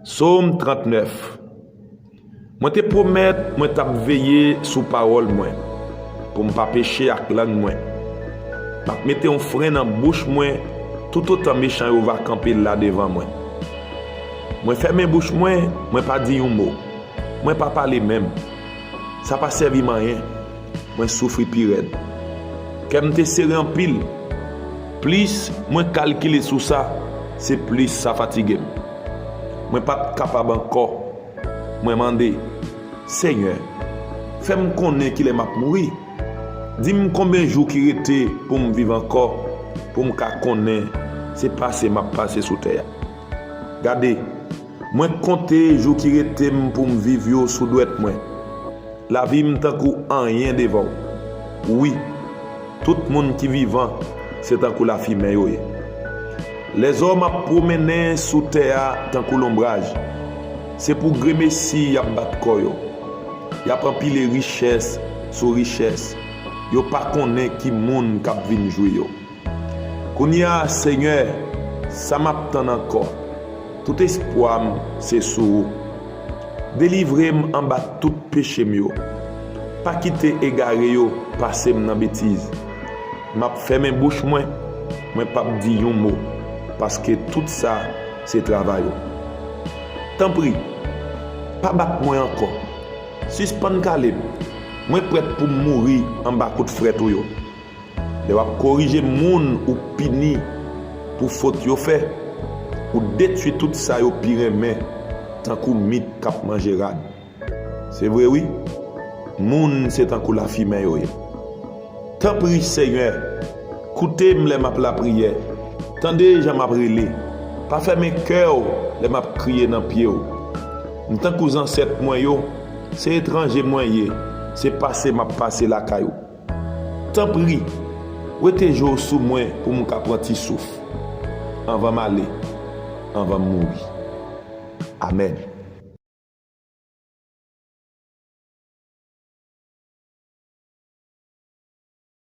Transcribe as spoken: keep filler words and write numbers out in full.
Sòm trannèf. Mwen te pwomèt mwen t ap veye sou pawòl mwen, pou m pa peche ak lang mwen. M ap mete yon fren nan bouch mwen toutotan mechan yo va kanpe la devan mwen. Mwen fèmen bouch mwen, mwen pa di yon mo. Mwen pa pale menm. Sa pa sèvi m anyen. Mwen soufri pi rèd. Kè m te sere anpil. Plis mwen kalkile sou sa, se plis sa fatige m. Mwen pa t kapab ankò. Mwen mande, Senyè, fè m konnen kilè m ap mouri. Di m konbyen jou ki rete pou m viv ankò, pou m ka konnen se pase m ap pase sou tè a. Gade, mwen konte jou ki rete m pou m viv yo sou dwèt mwen. Lavi m tankou anyen devan w. Wi, tout moun ki vivan, se tankou lafimen yo ye. Lèzòm ap pwomennen sou tè a tankou lonbraj. Se pou gremesi y ap bat kò yo. Y ap anpile richès sou richès. Yo pa konnen ki moun k ap vin jwi yo. Kounye a, Senyè, sa m ap tann ankò? Tout espwa m se sou ou. Delivre m anba tout peche m yo. Pa kite egare yo pase m nan betiz. M ap fèmen bouch mwen, mwen p ap di yon mo, paske tout sa se travay ou. Tanpri, pa bat mwen ankò. Sispann kale m. Mwen prèt pou m mouri anba kout frèt ou yo. Lè w ap korije moun ou pini pou fot yo fè, ou detwi tout sa yo pi renmen, tankou mit k ap manje rad. Se vre wi, moun se tankou lafimen yo ye. Tanpri, Senyè, koute m lè m ap lapriyè. Tande jan m ap rele. Pa fèmen kè w lè m ap kriye nan pye w. M tankou zansèt mwen yo, se etranje mwen ye, se pase m ap pase lakay ou. Tanpri, wete je w sou mwen pou m ka pran ti souf, anvan m ale, anvan m mouri. Amèn.